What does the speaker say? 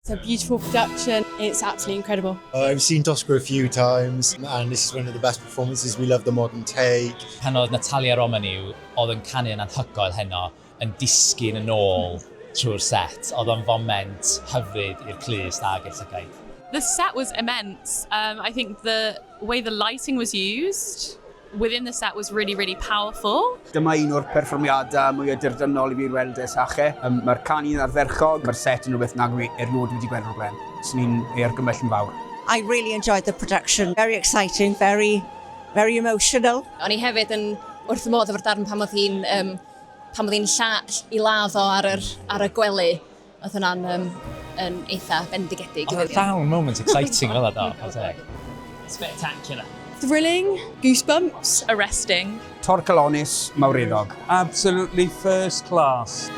It's a beautiful production. It's absolutely incredible. I've seen Tosca a few times, and this is one of the best performances. We love the modern take. Pan oedd Natalia Romaniw, oedd yn canu yn anhygoel heno, yn disgyn yn ôl trwy'r set. Oedd o'n foment hyfryd i'r clust ag i'r llygaid. The set was immense. I think the way the lighting was used within the set was really, really powerful. Dyma un o'r perfformiadau mwyaf dirdynnol i fi weld ers ache. Mae'r canu'n ardderchog, mae'r set yn rhywbeth nag fi erioed wedi gweld o'r blaen. Swn i'n ei argymell yn fawr. I really enjoyed the production. Very exciting, very, very emotional. O'n i hefyd yn wrth y modd efo'r darn pan oedd hi'n i ladd o ar y gwely. Oedd hwnna'n yn eitha bendigedig. Oedd llawn moments exciting fel yna, do. Teg. Spectacular. Thrilling, goosebumps. Arresting. Torcalonnus, mawreddog. Absolutely first class.